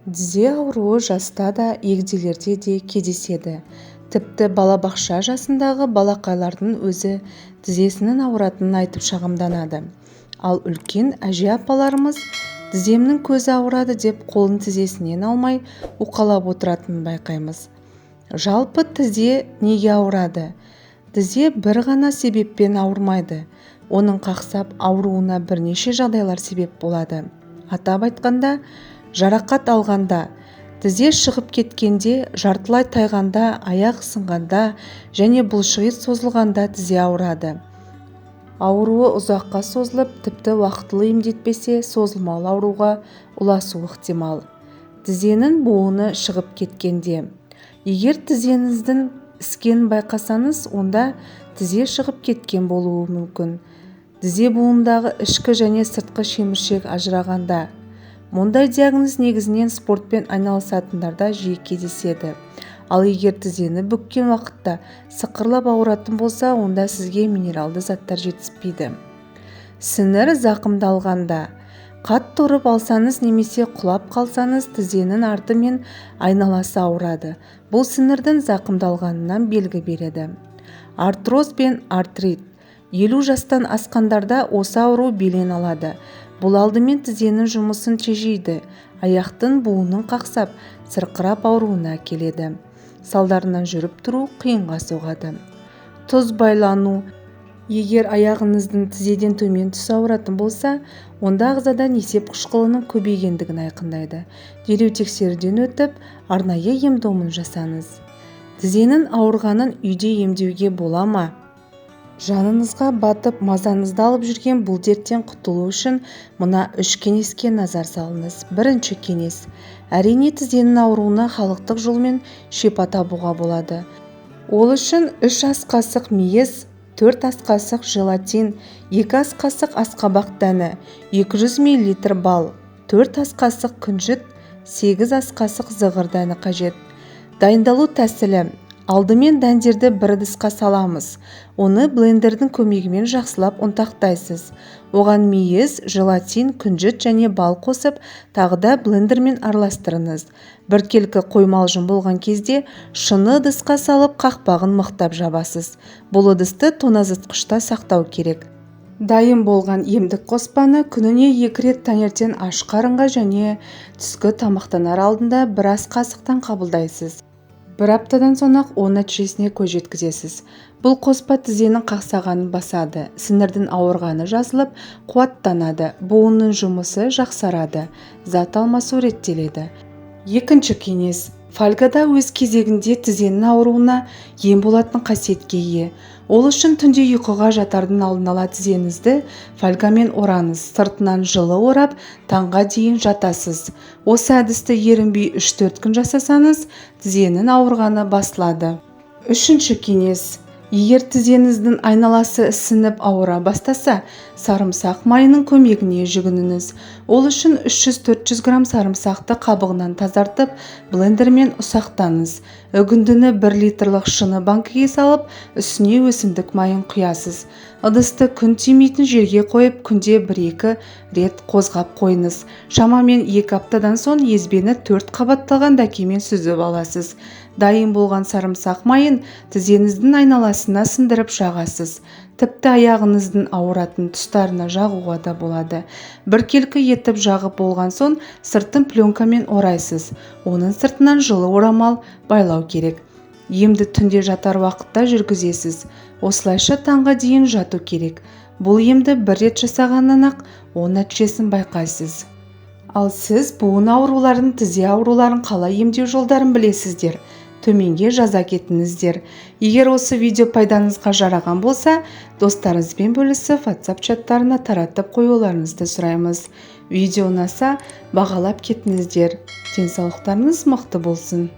Тізе ауруы жаста да, егделерде де кездеседі. Тіпті балабақша жасындағы балақайлардың өзі тізесінің ауыратынын айтып шағымданады. Ал үлкен әже-апаларымыз тіземнің көзі ауырады деп қолын тізесінен алмай уқалап отыратынын байқаймыз. Жалпы тізе неге ауырады? Тізе бір ғана себеппен ауырмайды. Оның қақсап ауруына бірнеше жағдайлар себеп болады. Атап айтқанда, жарақат алғанда, тізе шығып кеткенде, жартылай тайғанда, аяқ сынғанда және бұлшықет созылғанда тізе ауырады. Ауруы ұзаққа созылып, тіпті уақытылы емдетпесе, созылмалы ауруға ұласуы ықтимал. Тізенің буыны шығып кеткенде. Егер тізеңіздің іскенін байқасаңыз, онда тізе шығып кеткен болуы мүмкін. Тізе буынындағы ішкі және сыртқы шеміршек ажырағанда. Мұндай диагноз негізінен спортпен айналысатындарда жиі кездеседі. Ал егер тізені бүккен уақытта сықырлап ауыратын болса, онда сізге минералды заттар жетіспейді. Сіңір зақымдалғанда. Қатты ұрып алсаңыз немесе құлап қалсаңыз, тізенің арты мен айналасы ауырады. Бұл сіңірдің зақымдалғанынан белгі береді. Артроз бен артрит. 50 жастан асқандарда осы ауру белең алады. Бұл алдымен тізенің жұмысын тежейді, аяқтың буынын қақсап, сырқырап ауруына әкеледі. Салдарынан жүріп тұру қиынға соғады. Тұз байлану. Егер аяғыңыздың тізеден төмен тұсы ауыратын болса, онда ағзада несеп қышқылының көбейгендігін айқындайды. Дереу тексеруден өтіп, арнайы ем-домын жасаңыз. Тізенің ауырғанын үйде емдеуге бола ма? Жаныңызға батып, мазаңызды алып жүрген бұл дерттен құтылу үшін мына үш кеңеске назар салыңыз. Бірінші кеңес. Әрине, тізенің ауруына халықтық жолмен шипа табуға болады. Ол үшін 3 ас қасық мейіз, 4 ас қасық желатин, 2 ас қасық асқабақ дәні, 200 мл бал, 4 ас қасық күнжіт, 8 ас қасық зығыр дәні қажет. Дайындалу тәсілі. Алдымен дәндерді бір ыдысқа саламыз. Оны блендердің көмегімен жақсылап ұнтақтайсыз. Оған мейіз, желатин, күнжіт және бал қосып, тағы да блендермен араластырыңыз. Біркелкі қоймалжың болған кезде шыны ыдысқа салып қақпағын мықтап жабасыз. Бұл ыдысты тоңазытқышта сақтау керек. Дайын болған емдік қоспаны күніне 2 рет таңертең аш қарынға және түскі тамақтанар алдында бір ас қасықтан қабылдайсыз. Бір аптадан соң-ақ оң нәтижесіне көз жеткізесіз. Бұл қоспа тізенің қақсағанын басады, сіңірдің ауырғаны жазылып, қуаттанады, буынның жұмысы жақсарады, зат алмасу реттеледі. Екінші кеңес. Фольгада өз кезегінде тізенің ауруына ем болатын қасиетке ие. Ол үшін түнде ұйқыға жатардың алдын ала тізеңізді фольгамен ораңыз, сыртынан жылы орап, таңға дейін жатасыз. Осы әдісті ерінбей 3-4 күн жасасаңыз, тізенің ауырғаны басылады. Үшінші кеңес. Егер тізеңіздің айналасы ісініп ауыра бастаса, сарымсақ майының көмегіне жүгініңіз. Ол үшін 300-400 грамм сарымсақты қабығынан тазартып, блендермен ұсақтаңыз. Үгіндіні 1 литрлік шыны банкіге салып, үстіне өсімдік майын құясыз. Ыдысты күн тимейтін жерге қойып, күнде 1-2 рет қозғап қойыңыз. Шамамен 2 аптадан соң езбені 4 қабатталған дәкемен сүзіп аласыз. Дайын болған сарымсақ майын тізеңіздің айналасына сындырып жағасыз. Тіпті аяғыңыздың ауыратын тұстарына жағуға да болады. Біркелкі етіп жағып болған соң сыртын пленкамен орайсыз. Оның сыртынан жылы орамал байлау керек. Емді түнде жатар уақытта жүргізесіз. Осылайша таңға дейін жату керек. Бұл емді бір рет жасағаннан-ақ оң нәтижесін байқайсыз. Ал сіз буын ауруларын, тізе ауруларын қалай емдеу жолдарын білесіздер? Төменге жаза кетіңіздер. Егер осы видео пайдаңызға жараған болса, достарыңызбен бөлісіп, WhatsApp чаттарына таратып қоюларыңызды сұраймыз. Видео ұнаса, бағалап кетіңіздер. Денсаулықтарыңыз мықты болсын.